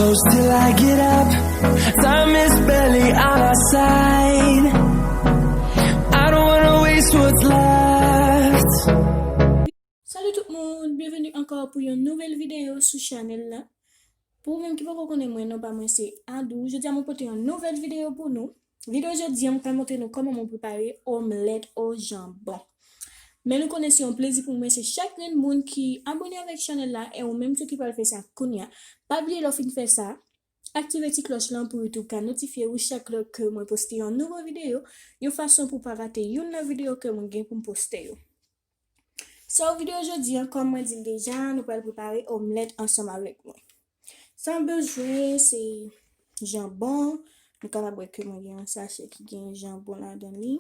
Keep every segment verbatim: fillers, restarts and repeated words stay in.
Till I get up, time is barely on our side. I don't wanna waste what's left. Salut tout moun, byenveni ankò pou yon nouvèl videyo sou chanèl la. Pou ou menm ki poko konnen mwen, non pa mwen se Adou. Jodi a mwen pote yon nouvèl videyo pou nou. Videyo jodi a mwen pral montre nou kòman mwen prepare omlèt o janbon. Men nou konnen se yon plezi pou mwen, se chak grenn moun ki abone avèk chanèl la, e ou menm tou ki pral fè sa kounye a. Pa bliye lè w fin fè sa, aktive ti klòch lan pou YouTube ka notifye ou chak lè ke mwen poste yon nouvo videyo, yon fason pou pa rate youn nan videyo ke mwen gen pou m poste yo. So, videyo jodi a, kòm mwen di l deja, nou pral prepare omlèt ansanm avèk mwen. Sa m bezwen, se janbon. Nou kapab wè ke mwen gen yon sachè ki gen janbon ladan li.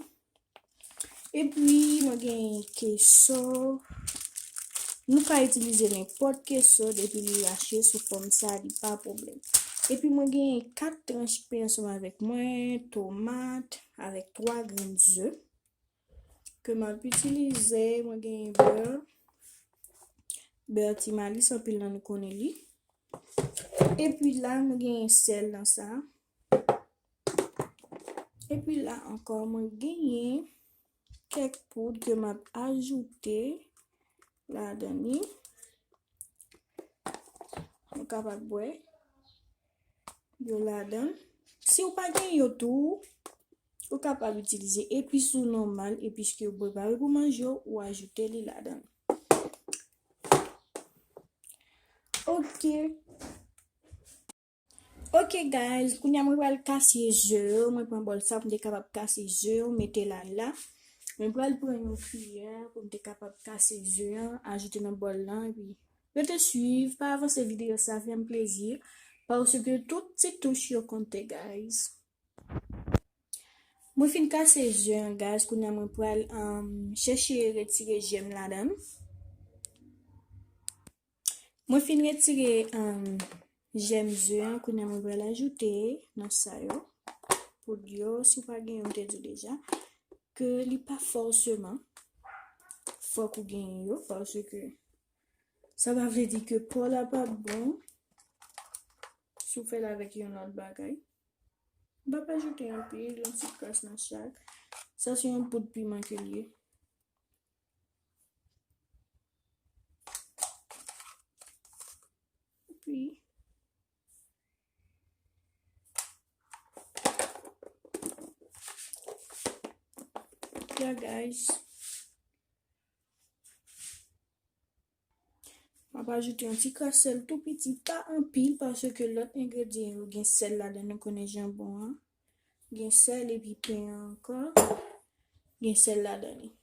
Epi, mwen gen keso. Nou ka itilize nenpòt keso, depi li rache sou fòm sa, li pa pwoblèm. Epi, mwen gen kat tranch pen ansanm avèk mwen, tomat, avèk twa grenn ze ke m ap itilize. Mwen gen bè, bè Ti Malis, anpil nan nou konnen li. Epi la, mwen gen sèl nan sa. Epi la ankò, mwen genyen kèk poud ke m ap ajoute ladan li. Nou kapab wè yo ladan. Si w pa gen yo tou, ou kapab itilize epis ou nòmal, epis ke w prepare pou manje w, ou ajoute li ladan. Ok. Ok, guys, kounye a mwen pral kase ze yo. Mwen pran bòl sa pou m te kapab kase ze yo, mete la la. Mwen pral pran yon kiyè pou m te kapab kase ze an, ajoute nan bòl lan, epi rete swiv, pa avanse videyo sa, fè m plezi, paske tout ti touch yo konte, guys. Mwen fin kase ze an, guys, kounye a mwen pral, um, chèche retire jèm ladan l. Mwen fin retire, um, jèm ze an, kounye a mwen pral ajoute nan sa yo. Poud yo, si w pa gen yo, m te di w deja, ke li pa fòseman fòk ou genyen yo, paske sa pa vle di ke pa w la p ap bon si w fè l avèk yon lòt bagay. M p ap ajoute anpil, yon ti kras nan chak. Sa se yon poud piman ke l ye. Epi, yeah, guys. M ap ajoute yon ti kras sèl tou piti, pa anpil, paske lòt engredyan yo gen sèl ladan, nou konnen janbon an gen sèl, epi pen an ankò gen sèl ladan li.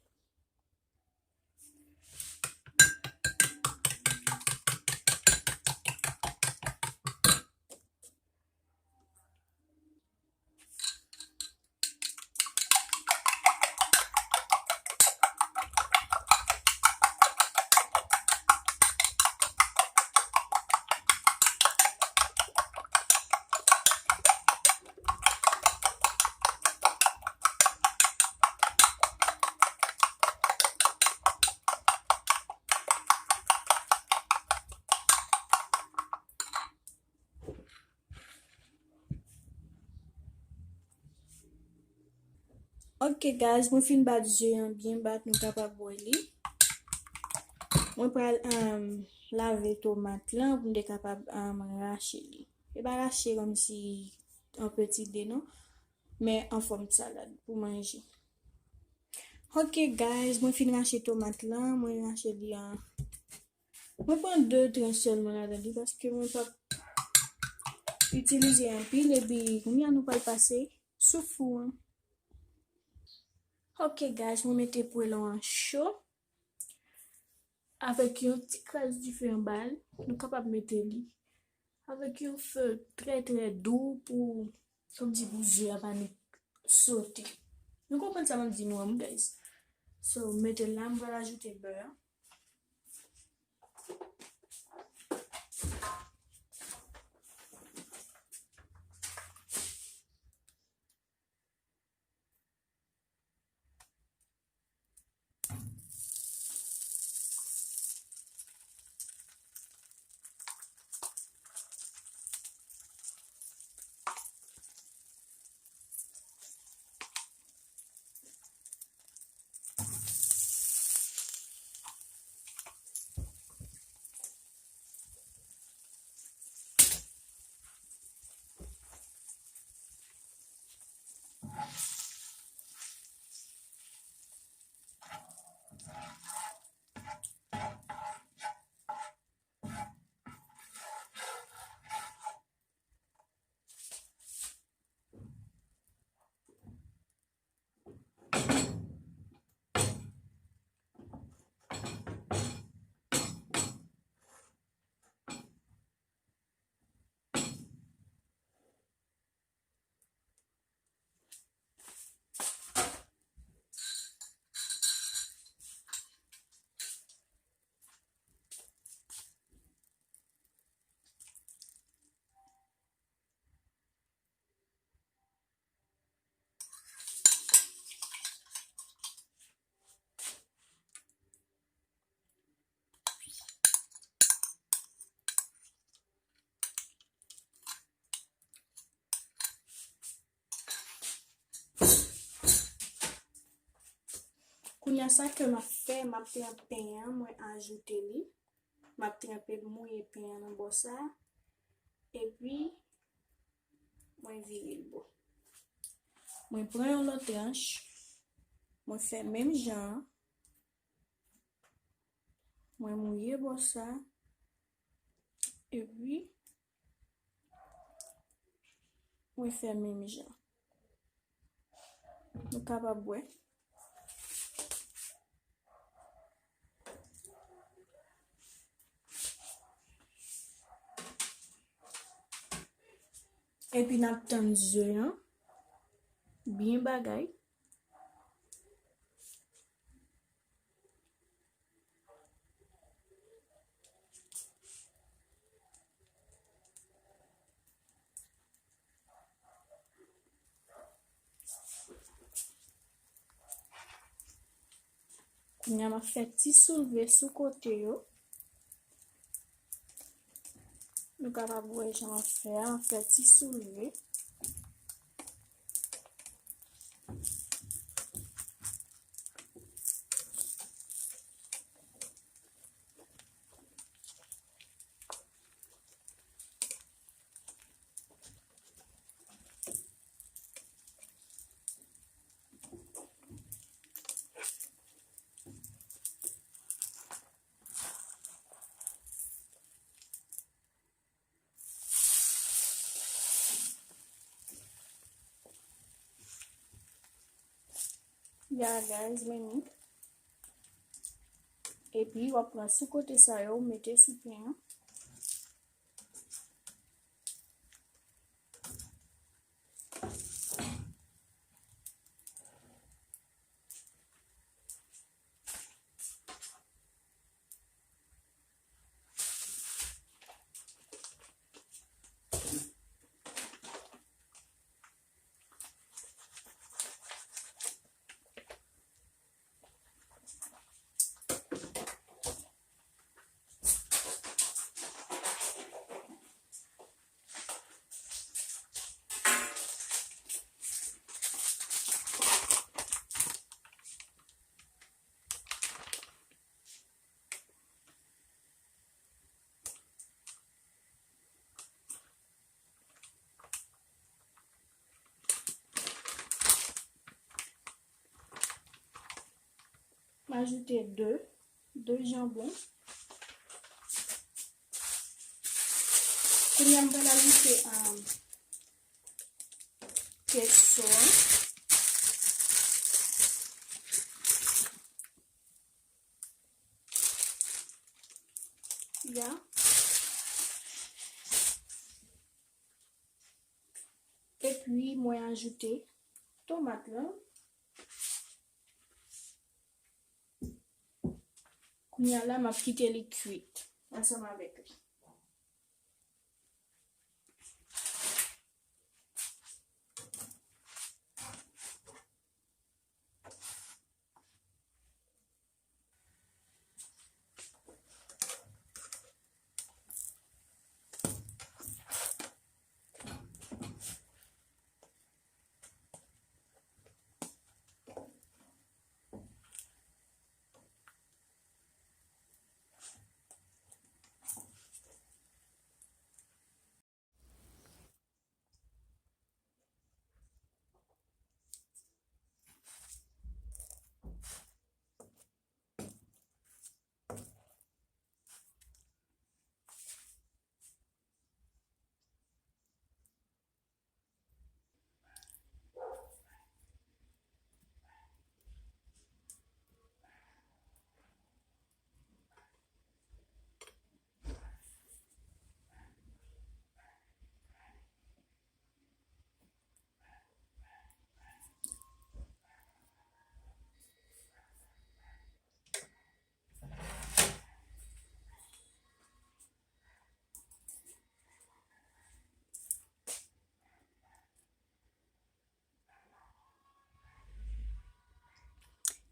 Ok, guys, mwen fin bat ze an byen bat, nou kapab wè li. Mwen pral, um, lave tomat lan pou m te kapab, um, rache li. E pa rache kòmsi an peti de non, men an fòm salad pou manje. Ok, guys, mwen fin rache tomat lan, mwen rache li an Mwen pran de tranch sèlman ladan li paske mwen p ap itilize anpil, epi kounye a nou pral pase sou fou an. Ok, guys, mwen mete pwèl an cho avèk yon ti kras dife anba l. Nou kapab mete li avèk yon fe trè, trè dou pou, kòmsi pou ze a pa ni sote. Nou konprann sa m ap di nou an, guys. So, mete la, m pral ajoute bè a. Kounye a sa ke m ap fè, m ap pran pen an, mwen ajoute li. M ap tranpe, mouye pen an nan bò sa. Epi, mwen vire l bò. Mwen pran yon lòt tranch. Mwen fè menm jan an. Mwen mouye bò sa. Epi, mwen fè menm jan. Nou kapab wè. Epi n ap tann ze an byen bagay. Kounye a, m ap fè ti soulve sou kote yo. Nou kapab wè jan m ap fè a, m ap fè ti soulve. Ya, guys, men nou. Epi, w ap pran sou kote sa yo, w mete sou pen an. M ajoute de, de janbon. Kounye a, m pral ajoute, um, keso an. Ya. Epi, mwen ajoute tomat lan. Kounye a la, m ap kite li kwit ansanm avèk li.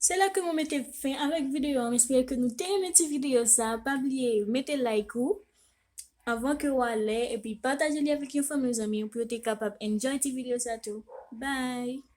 Se la ke mwen mete fen avèk videyo a. M espere ke nou te renmen ti videyo sa. Pa bliye mete like ou anvan ke w ale, epi pataje li avèk yon fanmi, yon zanmi pou yo te kapab enjoy ti videyo sa tou. Bye!